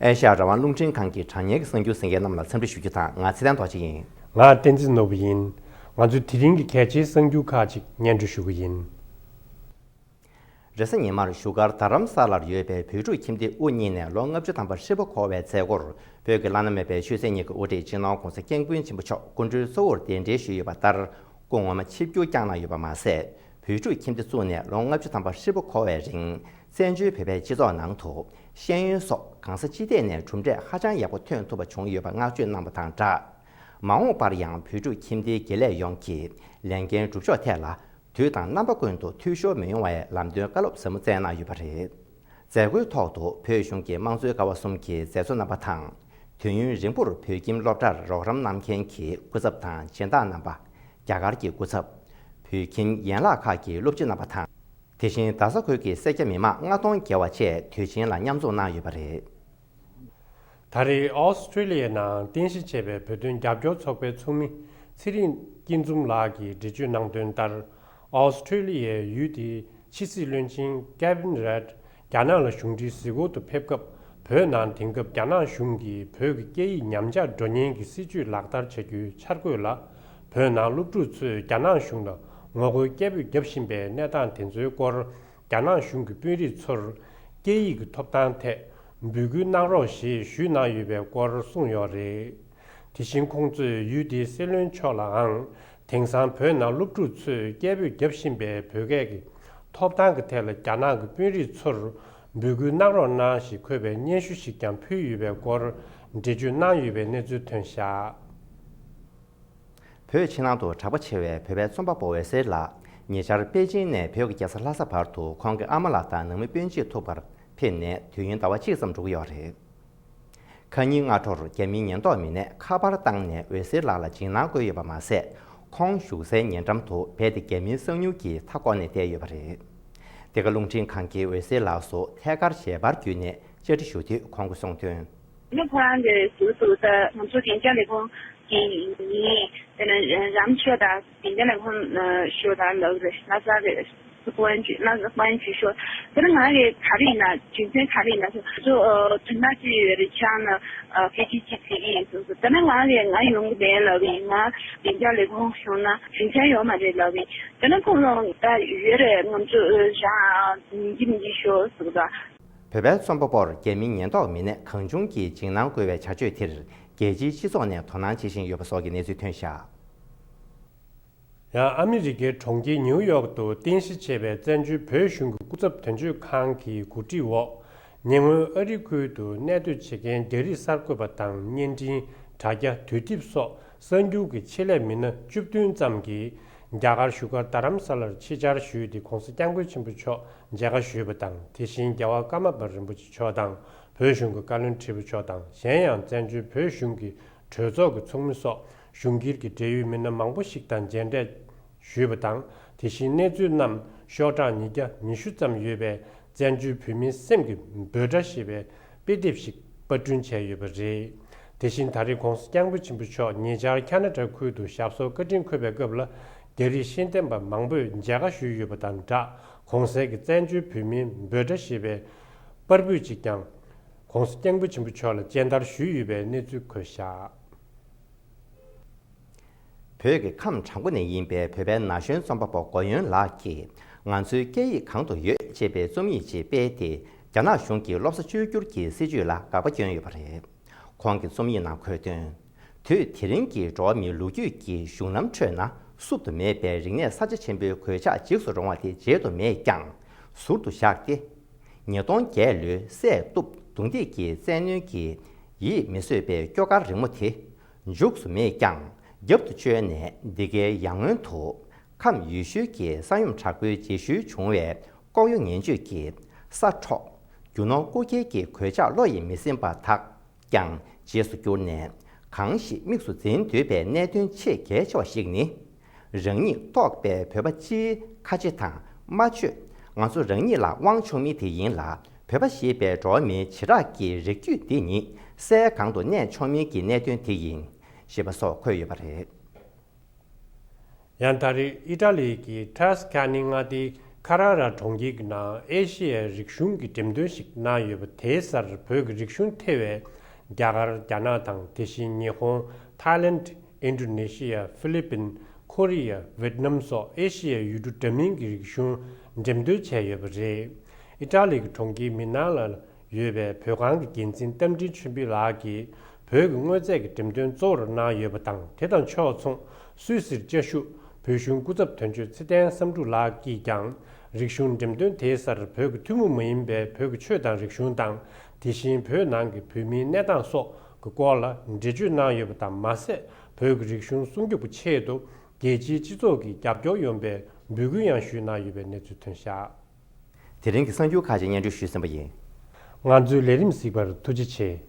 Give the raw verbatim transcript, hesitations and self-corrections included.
ཨེ་ཤ་ཡ་རང་དབང་རླུང་འཕྲིན་ཁང་གི་དྲ་བརྙན་གྱི་གསར་འགྱུར་གསན་མཁན་རྣམས་ལ་འཚམས་འདྲི་ཞུ་རྒྱུ་དང་། ང་ཚེ་བརྟན་རྡོ་རྗེ་ཡིན། ང་བསྟན་འཛིན་ནོར་བུ་ཡིན། ང་ཚོས་དེ་རིང་གི་གལ་ཆེའི་གསར་འགྱུར་ཁག་ཅིག་སྙན་སྒྲོན་ཞུ་གི་ཡིན། རེས་གཟའ་ཉི་མར་བཞུགས་སྒར་རྡ་རམ་ས་ལར་ཡོད་པའི་བོད་ཕྲུག་ཁྱིམ་སྡེ་དབུ་བརྙེས་ནས་ལོ་ལྔ་བཅུ་ཐམ་པ་ཧྲིལ་པོ་འཁོར་བའི་མཛད་སྒོར། བོད་ཀྱི་བླ་ན་མེད་པའི་ཆོས་སྲིད་གཉིས་ཀྱི་དབུ་ཁྲིད་སྤྱི་ནོར་༧གོང་ས་༧སྐྱབས་མགོན་ཆེན་པོ་མཆོག་སྐུ་མགྲོན་གཙོ་བོར་གདན་འདྲེན་ཞུས་ཡོད་པ་ལྟར། སྐུ་ངོ་མ་ཆིབས་བསྒྱུར་བསྐྱངས་གནང་ཡོད་པ་མ་ཟད། བོད་ཕྲུག་ཁྱིམ་སྡེ་བཙུགས་ནས་ལོ་ལྔ་བཅུ་ཐམ་པ་ཧྲིལ་པོ་འཁོར་བའི་རིང་། བཙན་བྱོལ་བོད་པའི་སྤྱི་ཚོགས་ནང་དུ་ཤེས་ཡོན་སོགས་གང་ས་ཅི་ཐད་ནས་གྲུབ་འབྲས་ཧ་ཅང་ཡག་པོ་ཐོན་ཐུབ་པ་བྱུང་ཡོད་པ་བསྔགས་བརྗོད་གནང་བ་དང་སྦྲགས། མ་འོངས་པར་ཡང་བོད་ཕྲུག་ཁྱིམ་སྡེའི་དགེ་ལས་ཡོངས་ཀྱིས་ལས་འགན་སྒྲུབ་ཕྱོགས་ཐད་ལ། དུས་དང་རྣམ་པ་ཀུན་ཏུ་འཐུས་ཤོར་མི་ཡོང་བའི་ལམ་སྟོན་བཀའ་སློབ་ཟབ་མོ་སྩལ་གནང་ཡོད་པ་རེད། མཛད་སྒོའི་ཐོག་ཏུ་བོད་གཞུང་གི་དམངས་གཙོའི་ཀ་བ་གསུམ་གྱི་མཛད་གཙོ་རྣམ་པ་དང་། དུས་ཡུན་རིང་པོར་བོད་ཁྱིམ་སློབ་གྲྭར་རོགས་རམ་གནང་མཁན་གྱི་སྐུ་ཚབ་དང་སྦྱིན་བདག་རྣམ་པ། རྒྱ་གར་གྱི་སྐུ་ཚབ། བོད་ཁྱིམ་ཡན་ལག་ཁག་གི་སློབ་སྤྱི་རྣམ་པ་དང་། དེ་བཞིན་རྡ་ས་ཁུལ་གྱི་སེར་སྐྱ་མི་མང་ལྔ་སྟོང་བརྒལ་བ་བཅས་དུས་ཆེན་ལ་མཉམ་འཛོམས་གནང་ཡོད་པ་རེད། ད་རེས་ཨོ་སི་ཁྲུ་ལི་ཡའི་ནང་རྟེན་གཞི་བྱས་པའི་བོད་དོན་རྒྱབ་སྐྱོར་ཚོགས་པའི་ཚོགས་མི་ཚེ་རིང་སྐྱིད་འཛོམས་ལགས་ཀྱིས་འགྲེལ་བརྗོད་གནང་དོན་ལྟར། ཨོ་སི་ཁྲུ་ལི་ཡའི་ཡུལ་དེའི་ཕྱི་སྲིད་བློན་ཆེན་ཀེ་ཝིན་རེད་རྒྱ་ནག་ལ་གཞུང་འབྲེལ་གཟིགས་སྐོར་དུ་ཕེབས་སྐབས། བོད་ནང་དེང་སྐབས་རྒྱ་ནག་གཞུང་གིས་བོད་ཀྱི་སྐད་ཡིག་ཉམས་ཆག་འགྲོ་ཉེན་གྱི་སྲིད་བྱུས་ལག་བསྟར་བྱ་རྒྱུའི་འཆར་འགོད་ལ། བོད་ནང་སློབ་ཕྲུག་ཚོས་རྒྱ་ནག་གཞུང་ལ་ངོ་རྒོལ་སྐད་འབོད་བརྒྱབ་བཞིན་པའི་གནས་སྟངས་དེ་ཚོའི་སྐོར། རྒྱ་ནག་གཞུང་གི་དཔོན་རིགས་ཚོར་སྐད་ཡིག་གི་ཐོབ་ཐང་ཐད་འབོད་སྐུལ་གནང་རོགས་ཞེས་ཞུས་གནང་ཡོད་པའི་སྐོར་གསུངས་ཡོད་རེད། དེ་བཞིན་ཁོང་ཚོས་ཡུལ་དེའི་སྲིད་བློན་མཆོག་ལའང་དེང་སང་བོད་ནང་སློབ་ཕྲུག་ཚོས་སྐད་འབོད་བརྒྱབ་བཞིན་པའི་བོད་སྐད་ཀྱི་ཐོབ་ཐང་གི་ཐད་ལ་རྒྱ་ནག་གི་དཔོན་རིགས་ཚོར་འབོད་སྐུལ་གནང་རོགས་གནང་ཞེས་འཁོད་པའི་སྙན་ཞུ་ཞིག་ཀྱང་ཕུལ་ཡོད་པའི་སྐོར་འགྲེལ་བརྗོད་གནང་ཡོད་པའི་གནས་ཚུལ་ཐོན་བཞག་བོད་ཕྱི་ནང་དུ་གྲགས་པ་ཆེ་བའི་བོད་པའི་རྩོམ་པ་པོ་འོད་ཟེར་ལགས། ཉེ་ཆར་པེ་ཅིང་ནས་བོད་ཀྱི་རྒྱལ་ས་ལྷ་ས་བར་དུ་ཁོང་གི་ཨ་མ་ལགས་དང་ནང་མི་སྤུན་མཆེད་ཐུག་པར་ཕེབས་ནས་དུས་ཡུན་ཟླ་བ་གཅིག་ཙམ་འགྲོ་གི་ཡོད་རེད། ཁ་ཉིན་སྔ་དྲོར་རྒྱ་མིའི་ཉེན་རྟོག་མི་སྣས་ཁ་པར་བཏང་ནས་འོད་ཟེར་ལགས་ལ་འཇིགས་སྣང་བསྐུལ་ཡོད་པ་མ་ཟད། ཁོང་བཞུགས་སའི་ཉེ་འགྲམ་དུ་རྦད་དེ་རྒྱ་མིའི་གསང་ཉུལ་གྱི་མཐའ་བསྐོར་ནས་བསྡད་ཡོད་པ་རེད། འདི་ག་རླུང་འཕྲིན་ཁང་གིས་འོད་ཟེར་ལགས་སུ་ཐད་ཀར་ཞལ་པར་བརྒྱུད་ནས་བཅར་འདྲི་ཞུ་དུས་ཁོང་གིས་གསུངས་དོན། ནི་ཁོ་རང་གི་ཟུར་དུ་ད་ང་ཚོ་བདེ་འཇགས་ལས་ཁུངས་ཀྱི་མི་དེ་ནི་རམ་ཤོ་དང་བདེ་འཇགས་ལས་ཁུངས་ཤོ་དང་ལབ་རེད། ལྷ་ས་གི་ཀོན་ཇི་ལྷ་ས་ཀོན་ཇི་ཤོ་དེ་ནི་ང་གི་ག་རེ་ཡིན་ན་རྒྱུ་མཚན་ག་རེ་ཡིན་ན་ང་ཚོ་དོན་དག་ཅི་ཡོད་རེད་ཆགས་ན་སྐད་ཆ་ཅིག་ཟེར་གི་ཡིན་གསུངས་སོང་། དེ་ནི་ང་གི་ང་ཡོང་གི་མེད་ལབ་ཡིན། ང་བདེ་འཇགས་ལས་ཁུངས་ཤོ་ན་རྒྱུ་མཚན་ཡོད་མ་རེད་ལབ་ཡིན། དེ་ནི་ཁོང་ལ་ད་ཡོད་རེད། ང་ཚོ་རང་ཡིན་གྱི་མིན་གྱི་ཤོ་གསུངས་སོང་། བོད་པའི་རྩོམ་པ་པོར་རྒྱ་མིའི་ཉེན་རྟོག་མི་སྣས་གང་བྱུང་གིས་འཇིགས་སྣང་བསྐུལ་བའི་བྱ་སྤྱོད་དེར་རྒྱལ་སྤྱིའི་སྤྱི་ཚོགས་ནས་དོ་སྣང་བྱེད་བཞིན་ཡོད་པ་སོགས་ཀྱི་གནས་ཚུལ་ཐོན་བཞག་ཡང་ཨ་མི་རི་ཀའི་གྲོང་ཁྱེར་ནིའུ་ཡོག་ཏུ་རྟེན་གཞི་བྱས་པའི་བཙན་བྱོལ་བོད་གཞུང་གི་སྐུ་ཚབ་དོན་གཅོད་ཁང་གི་གོ་སྒྲིག་འོག་ཉེ་སྔོན་ཨ་རི་ཁུལ་དུ་གནས་སྡོད་བྱེད་མཁན་རྒྱ་རིགས་གསར་འགོད་པ་དང་བརྙན་འཕྲིན་དྲ་རྒྱ་དུས་དེབ་སོགས་གསར་འགྱུར་གྱི་ཆེད་ལས་མི་སྣ་བཅུ་བདུན་ཙམ་གྱིས་རྒྱ་གར་བཞུགས་སྒར་རྡ་རམ་ས་ལར་ཕྱི་བཅར་ཞུས་ཏེ་༧གོང་ས་༧སྐྱབས་མགོན་ཆེན་པོ་མཆོག་མཇལ་ཁ་ཞུས་པ་དང་། དེ་བཞིན་རྒྱལ་བ་ཀརྨ་པ་རིན་པོ་ཆེ་མཆོག་དང་བོད་གཞུང་གི་བཀའ་བློན་ཁྲི་པ་མཆོག་དང་གཞན་ཡང་བཙན་བྱོལ་བོད་གཞུང་གི་གྲོས་ཚོགས་ཀྱི་ཚོགས་མི་སོགས་གཞུང་སྒེར་གྱི་འབྲེལ་ཡོད་མི་སྣ་མང་པོ་ཞིག་དང་མཇལ་འཕྲད་ཞུས་པ་དང་། དེ་བཞིན་གནས་ཚུལ་རྣམས་ཤོག་གྲངས་ཉིས་བརྒྱ་ཉི་ཤུ་ཙམ་ཡོད་པའི་བཙན་བྱོལ་བོད་མིའི་སེམས་ཀྱི་འབོད་སྒྲ་ཞེས་པའི་དཔེ་དེབ་ཞིག་པར་སྐྲུན་བྱས་ཡོད་པ་རེད། དེ་བཞིན་ད་རེས་༧གོང་ས་༧སྐྱབས་མགོན་ཆེན་པོ་མཆོག་ཉེ་ཆར་ཁ་ན་ཌ་ཁུལ་དུ་ཞབས་སོར་བཀའ་དྲིན་འཁོད་པའི་སྐབས་ལ་རྒྱ་རིགས་ཤེས་ལྡན་པ་མང་པོས་མཇལ་ཁ་ཞུས་ཡོད་པ་དང་སྦྲགས་གོང་གསལ་གྱི་བཙན་བྱོལ་བོད་མིའི་འབོད་སྒྲ་ཞེས་པའི་པར་འབུལ་ཅིག་ཀྱང་༧གོང་ས་༧སྐྱབས་མགོན་ཆེན་པོ་མཆོག་ལ་སྤྱན་བསྟར་ཞུས་ཡོད་པའི་གནས་ཚུལ་འཁོད་བཞག་བོད་ཀྱི་ཁམས་བྲག་འགོ་ནས་ཡིན་པའི་བོད་པའི་ན་གཞོན་རྩོམ་པ་པོ་སྒོ་ཡོན་ལགས་ཀྱིས་ང་ཚོའི་སྐད་ཡིག་གང་དུ་ཡོད་ཅེས་པའི་རྩོམ་ཡིག་ཅིག་སྤེལ་ཏེ། རྒྱ་ནག་གཞུང་གིས་སློབ་གསོ་བཅོས་བསྒྱུར་གྱི་སྲིད་བྱུས་ལ་དགག་པ་བསྐྱོན་ཡོད་པ་རེད། ཁོང་གི་རྩོམ་ཡིག་ནང་འཁོད་དོན། དུས་དེ་རིང་གི་འགྲོ་བ་མིའི་ལོ་རྒྱུས་ཀྱི་གཞུང་ལམ་ཁྲོད་ན་བསུབ་ཏུ་མེད་པའི་རིག་གནས་ས་ཆ་ཆེན་པོའི་གོད་ཆག་འཇིགས་སུ་རུང་བ་དེ་བརྗེད་དུ་མེད་ཀྱང་ཟུར་དུ་བཞག་སྟེ། ཉིས་སྟོང་བརྒྱད་ལོའི་སྲས་གཏུབ་རྡུང་རྡེག་གི་བཙན་གནོན་གྱི་ཡིད་མི་བཟོད་པའི་སྐྱོ་གར་རིང་མོ་དེ། མཇུག་སུ་མེད་ཀྱང་རྒྱབ་ཏུ་བཅོལ་ནས་འདི་གའི་ཡར་སྔོན་དུ་ཁམས་ཡུལ་ཤུལ་གྱི་ས་ཡོམ་དྲག་པོའི་རྗེས་ཤུལ་བྱུང་བའི་ལྐོག་གཡོ་ངན་སྤྱོད་ཀྱི་ས་འཕྲོག་རྒྱུ་ནོར་རྐུ་འཁྱེར་གྱི་གོད་ཆག་བློ་ཡིས་མི་ཟིན་པ་དག་ཀྱང་རྗེས་སུ་བསྐྱུར་ནས་གང་ཞིག་དམིགས་སུ་འཛིན་འདོད་པའི་གནད་དོན་ཆེས་གལ་ཆེ་བ་ཞིག་ནི། རང་ཉིད་གཏོགས་པའི་བོད་པ་སྤྱིའི་ཁ་རྗེ་དང་སྨྲ་བརྗོད། ང་ཚོ་རང་ཉིད་ལ་དབང་ཆོག་མིན་དེ་ཡིན་ལ། བོད་པ་ཞེས་པའི་འགྲོ་བ་མིའི་བྱེ་བྲག་གི་རིགས་རྒྱུད་འདི་ཉིད་སའི་གང་དུ་གནས་ཆོག་མིན་གྱི་གནད་དོན་དེ་ཡིན། ཞེས་པ་སོགས་འཁོད་ཡོད་པ་རེད། ཡང་ད་རེས་ཨི་ཊ་ལི་གི་ཊ་སི་ཁ་ནི་མངའ་སྡེའི་ ཐ་ར་ར་གྲོང་ཁྱེར་གྱི་ནང་ཨེ་ཤི་ཡའི་རིག་གཞུང་གི་འགྲེམས་སྟོན་ཞིག་གནང་ཡོད་པ་དེའི་སར་བོད་ཀྱི་རིག་གཞུང་ཐེ་བའི་རྒྱ་གར། རྒྱ་ནག་དང་དེ་བཞིན་ཉི་ཧོང་། ཐའི་ལེནྜ། ཨིན་ཌོ་ནེ་ཤི་ཡ། ཧྥི་ལི་པིན། ཁོ་རི་ཡ། ཝེད་ནམ་སོགས་ཨེ་ཤི་ཡའི་ཡུལ་གྲུ་འདྲ་མིན་གྱི་རིག་གཞུང་འགྲེམས་སྟོན་བྱས་ཡོད་པ་རེད། ཨི་ཊ་ལི་གི་གྲོང་ཁྱེར་མི་ལན་ལ་ཡོད་པའི་བོད་ཁང་གི་འགན་འཛིན་རྟ་མགྲིན་ཆོས་འཕེལ་ལགས་ཀྱིས་བོད་ཀྱི་དངོས་རྫས་ཀྱི་འགྲེམས་སྟོན་གཙོ་བོར་གནང་ཡོད་པ་དང་། དེ་དང་ཕྱོགས་མཚུངས་སུད་སིར་བཅའ་བཞུགས་བོད་གཞུང་སྐུ་ཚབ་དོན་གཅོད་ཚེ་བརྟན་བསམ་འགྲུབ་ལགས་ཀྱིས་ཀྱང་རིག་གཞུང་འགྲེམས་སྟོན་དེའི་སར་བོད་ཀྱི་ཐུན་མོང་མ་ཡིན་པའི་བོད་ཀྱི་ཆོས་དང་རིག་གཞུང་དང་། དེ་བཞིན་བོད་ནང་གི་བོད་མིའི་གནས་སྟངས་སོགས་ཀྱི་སྐོར་ལ་འགྲེལ་བརྗོད་གནང་ཡོད་པ་དང་མ་ཟད། བོད་ཀྱི་རིག་གཞུང་སྲུང་སྐྱོབ་ཀྱི་ཆེད་དུ་རྒྱལ་སྤྱིའི་སྤྱི་ཚོགས་ཀྱི་རྒྱབ་སྐྱོར་ཡོང་བའི་འབོད་སྐུལ་ཡང་ཞུས་གནང་ཡོད་པའི་གནས་ཚུལ་ཐོན་བཞག་དེ་རིང་གི་གསར་འགྱུར་ཁག་ཅིག་སྙན་སྒྲོན་ཞུས་ཟིན་པ་ཡིན། ང་ཚོའི་ལས་རིམ་གཟིགས་པར་ཐུགས་རྗེ་ཆེ།